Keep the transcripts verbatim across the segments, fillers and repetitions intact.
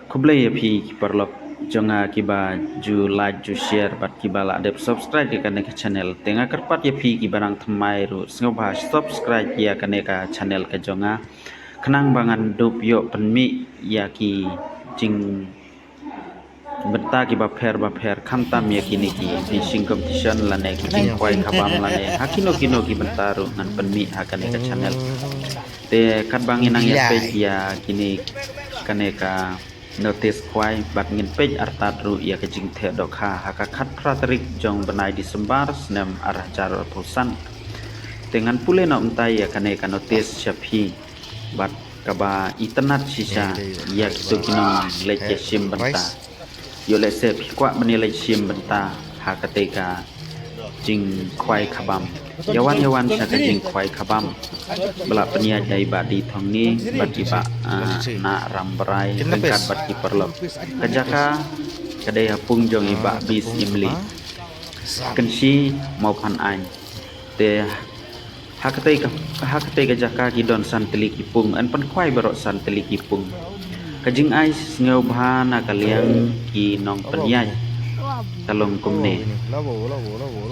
Khublei ïa phi ki paralok jong nga kiba ju like, ju share bad kiba la dep subscribe ïa kane ka channel. Te nga kyrpad ïa phi kiba dang thymmai ruh sngewbha subscribe ïa kane ka channel ka jong nga, khnang ba ngan dup ïoh pynmih ïa ki jingbynta kiba pher ba pher, khamtam ïa kine ki fishing competition lane ki jingkhwai khabam lane ha kino kino ki bynta ruh ngan pynmih ha kane ka channel. Te katba ngin nang ïa peit ïa kine, kane ka notice khwai bad ngin peit artat ruh ïa ka jingtheh dohkha ha ka khatphra tarik jong bnai December snem ar hajar arphew san. Te ngan pule noh mynta ïa kane ka notice sha phi bad kaba itynnad shisha ïa kito ki nongleit ïashim bynta. Ïoh lehse phi kwah ban ïaleit shim bynta ha katei ka jingkhwai khabam, ïa wan ïa wan sha ka jingkhwai khabam ba la pynïaid da i Bah D. Thongni bad i Bah, ah, Nahrambrai ryngkat bad ki paralok. Ka jaka ka dei ha pung jong i Bah Bis Imli, Kynshi, Mawphanaiñ. Te ha katei ka, ha katei ka jaka ki don san tylli ki pung, yn pynkhwai baroh san tylli ki pung. Ka jingai sngewbha na ka liang ki nongpynïaid ka long kumne: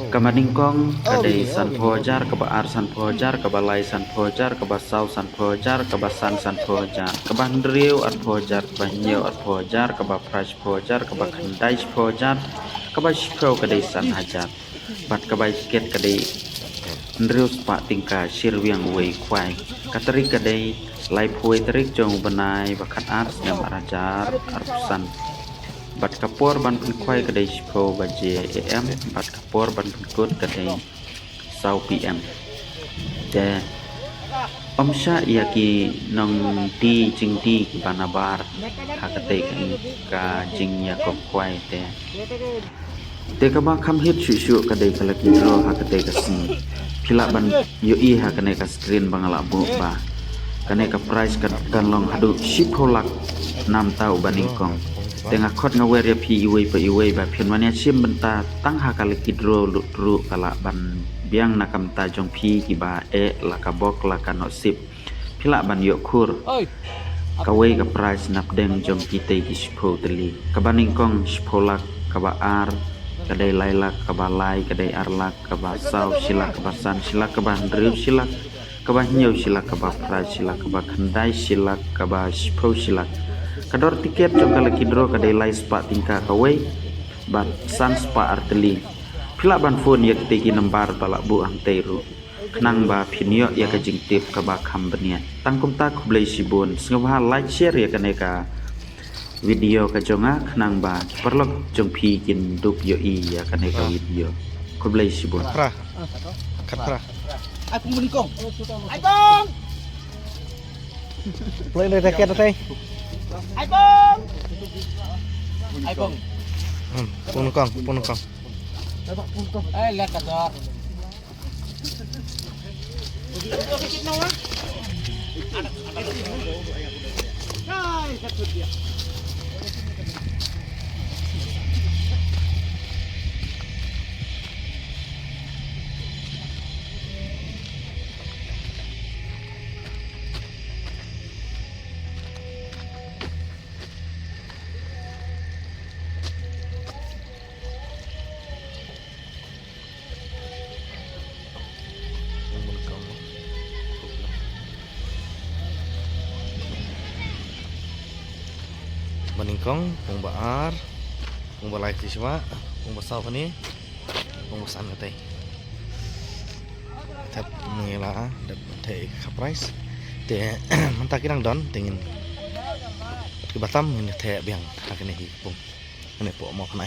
kaba nyngkong ka dei sanphew hajar, kaba ar sanphew hajar, kaba lai sanphew hajar, kaba saw sanphew hajar, kaba san sanphew hajar, kaba hynriew arphew hajar, kaba hynñiew arphew hajar, kaba phra shiphew hajar, kaba khyndai shiphew hajar, kaba shiphew ka dei san hajar. Bad kaba ïakhih ka dei hynriew spah tyngka shi ryngwiang uwei u khwai. Ka tarik ka dei laiphew wei tarik jong u bnai ba khatar snem ar hajar arphew san. Bad ka por ban pynkhwai ka dei shiphew baje A M bad ka por ban pynkut ka dei saw P M. Te ym shah ïa ki nongdie jingdie kiba nabar ha katei ka, ka jingïakob khwai te. Te kaba kham hit shuh shuh ka dei ka lucky draw ha katei ka sngi. Phi lah ban ïohi ha kane ka screen ba nga la buh ba kane ka prize ka, kan long haduh shiphew lak namta uba nyngkong. Te nga khot nga wer ïa phi iwei pa iwei ba phin wan ïashim bynta tang ha ka lucky draw lut ruh ka lah ban biang na ka bynta jong phi kiba eh la ka bok la ka nohsip. Phi lah ban ïoh khur kawei ka prize napdeng jong kitei ki shiphew tylli. Kaba nyngkong shiphew lak, kaba ar ka dei lai lak, kaba lai ka dei ar lak, kaba saw shi lak, kaba san shi lak, kaba hynriew shi lak, kaba hynñiew shi lak, kaba phra shi lak, kaba khyndai shi lak, kaba shiphew shi lak. Ka dor tiket jong ka lucky draw ka dei lai spah tyngka kawei bad san spah ar tylli. Phi lah ban phone ïa kitei ki nambar ba la buh hangtei ruh khnang ba phin ïoh ïa ka jingtip kaba kham bniat. Tang kumta, khublei shibun. Sngewbha like, share ïa kane ka video ka jong nga khnang ba ki paralok jong phi kin dup ïohi ïa kane ka video. Khublei shibun. Khatphra. Khatphra. Ai pung, bun nyngkong. Ai pung. Play ni raket tei. Ai pung. Ai pung. Hmm, pung nyngkong, pung nyngkong. Ai, lihat kasar. Ba nyngkong, pung ba ar, pung ba lai kti shwa, pung ba saw kane, pung ba san katei. Thep ngi la dep theh ka prize. Te mynta ki dang don, te ngin, kiba tam ngin theh biang ha kane hi pung. Kane pung mo kane.